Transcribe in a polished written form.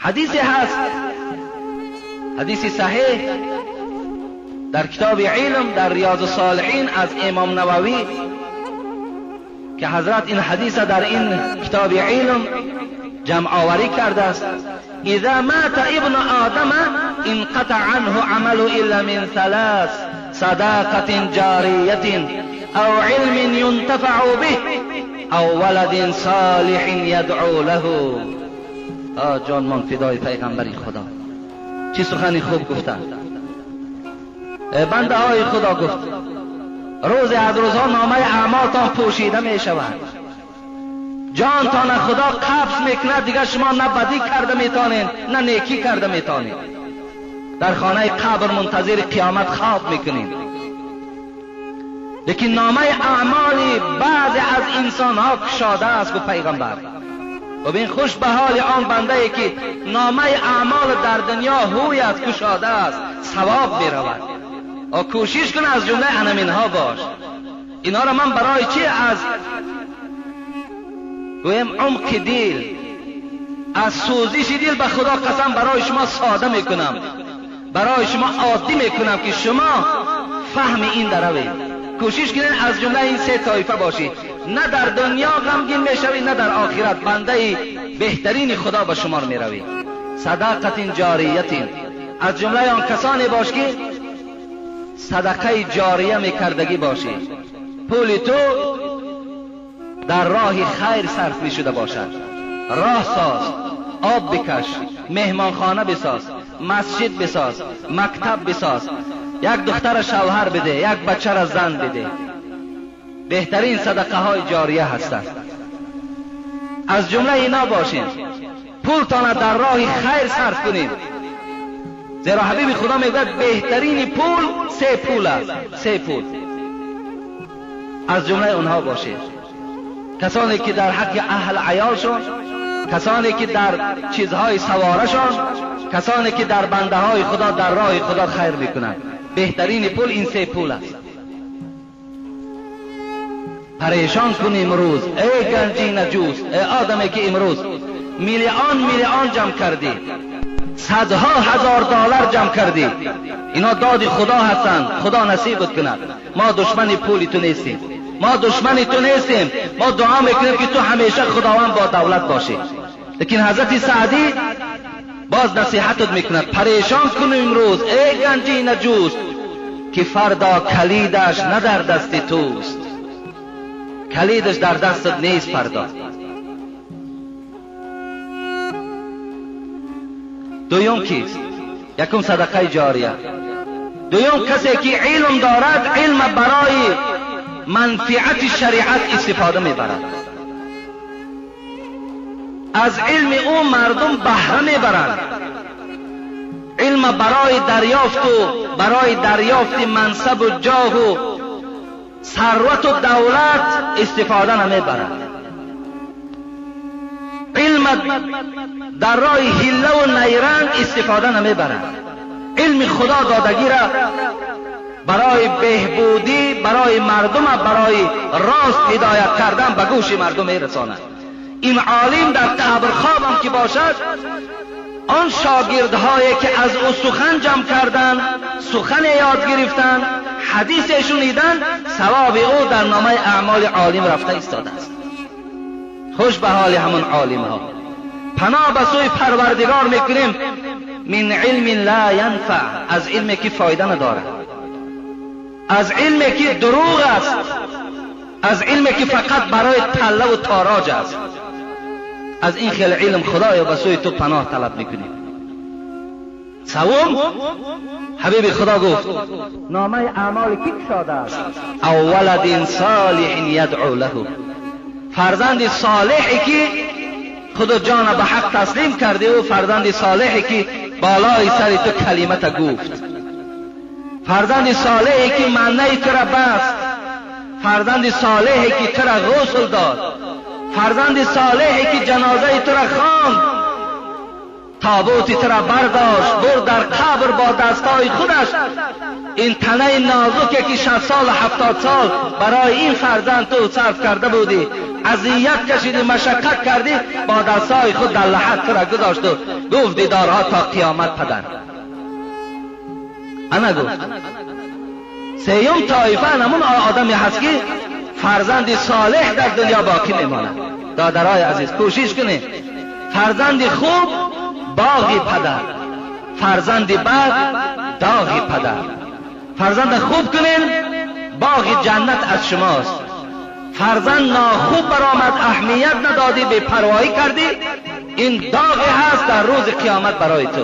حدیثی هست، حدیث صحیح در کتاب علم در ریاض الصالحین از امام نووی که حضرت این حدیث در این کتاب علم جمع آوری کرده است. اذا مات ابن آدم انقطع عنه عمل الا من ثلاث: صداقة جاریة او علم ينتفع به او ولد صالح يدعو له. آه جان من فدای پیغمبری خدا، چی سخنی خوب گفته. بنده های خدا گفت روز از روزها نامه اعمالتان پوشیده می شود، جانتان خدا قبض میکند، دیگر شما نه بدی کرده میتانین نه نیکی کرده میتانین. در خانه قبر منتظر قیامت خواب میکنین. لیکن نامه اعمال بعض از انسانها کشاده است. گفت پیغمبر ببین خوش به حال آن بنده ای که نامه اعمال در دنیا هویت کشاده است، ثواب میرود. کوشش کن از جمله انمینها باش. اینا را من برای چی از گویم عمق دل، از سوزش دل به خدا قسم برای شما ساده میکنم، برای شما عادی میکنم که شما فهم این دروید. کوشش کنید از جمله این سه طایفه باشید، نه در دنیا غمگین میشوید نه در آخرت. بنده بهترین خدا به شما میروید. صداقت جاریت، از جمله آن کسانی باش که صدقه جاریه میکردگی باشی، پول تو در راه خیر صرف میشده باشد. راه ساز، آب بکش، مهمانخانه بساز، مسجد بساز، مکتب بساز، یک دختر شوهر بده، یک بچه را زن بده. بهترین صدقه های جاریه هستند. از جمله اینا باشین، پولتان در راه خیر صرف کنین. زیرا حبیب خدا میگوید بهترین پول سه پول است، سه پول. از جمله اونها باشین، کسانی که در حق اهل عیالشون، کسانی که در چیزهای سوارشان، کسانی که در بنده های خدا در راه خدا خیر میکنند. بهترین پول این سه پول است. پریشان کن امروز ای گنجی نجوس، ای آدمی که امروز میلیون میلیون جمع کردی، صدها هزار دلار جمع کردی، اینا داد خدا هستند، خدا نصیبت کند. ما دشمن پولی تو نیستیم، ما دشمن تو نیستیم، ما دعا میکنیم که تو همیشه خداوند با دولت باشی. لیکن حضرت سعدی باز نصیحتت میکند، پریشان کن امروز ای گنجی نجوست که فردا کلیدش نه در دست توست، کلیدش در دستت نیست فردا. دویم کیست؟ یکم صدقه جاریه. دویم کسی که علم دارد، علم برای منفعت شریعت استفاده میبرد، از علم او مردم بهره میبرند. علم برای دریافت و برای دریافت منصب و جاه و ثروت و دولت استفاده نمیبرد. علم در راه حیله و نیرنگ استفاده نمیبرد. علم خدا دادگی را برای بهبودی، برای مردم، برای راست هدایت کردن به گوش مردم میرساند. این عالم در قبر خوابم که باشد، آن شاگردهایی که از او سخن جمع کردن، سخن یاد گرفتن، حدیث شنیدن، ثواب او در نامه اعمال عالم رفته ایستاده است. خوش به حال همون عالم ها. پناه به سوی پروردگار میکنیم من علم لا ینفع، از علمی که فایده ندارد، از علمی که دروغ است، از علمی که فقط برای تله و تاراج است. از این خیل علم خدایا به سوی تو پناه طلب میکنیم. سوم، حبیب خدا گفت نامه اعمال کی گشاده است؟ او ولد صالح یدعو له، فرزند صالحی که خدا جان به حق تسلیم کرده و فرزند صالحی که بالای سر تو کلمت گفت، فرزند صالحی که منه تو را بست، فرزند صالحی که تو را غسل داد، فرزند صالحی که جنازه تو را خواند، تابوت تو را برداشت برد در قبر با دستای خودش. ин танаи нозуке ки 60 сол, 70 сол барои ин фарзанд ту сарф карда будӣ, азият кашидӣ, машаққат кардӣ, бо дастҳои худ дар лаҳад тура гузошт ва гуфт дидорҳо то қиёмат падар. Ана гуфт сеюм тоифа ҳамун одаме ҳаст ки фарзанди солеҳ дар дунё боқӣ мемонад. Додарои азиз, кӯшиш кунед, фарзанди хуб боғи падар, фарзанди бад доғи падар. Фарзанд хуб кунед, боғи ҷаннат аз шумост. Фарзанд нохуб баромад, аҳамият надодӣ, бепарвоӣ кардӣ, ин доғе ҳаст дар рӯзи қиёмат барои ту.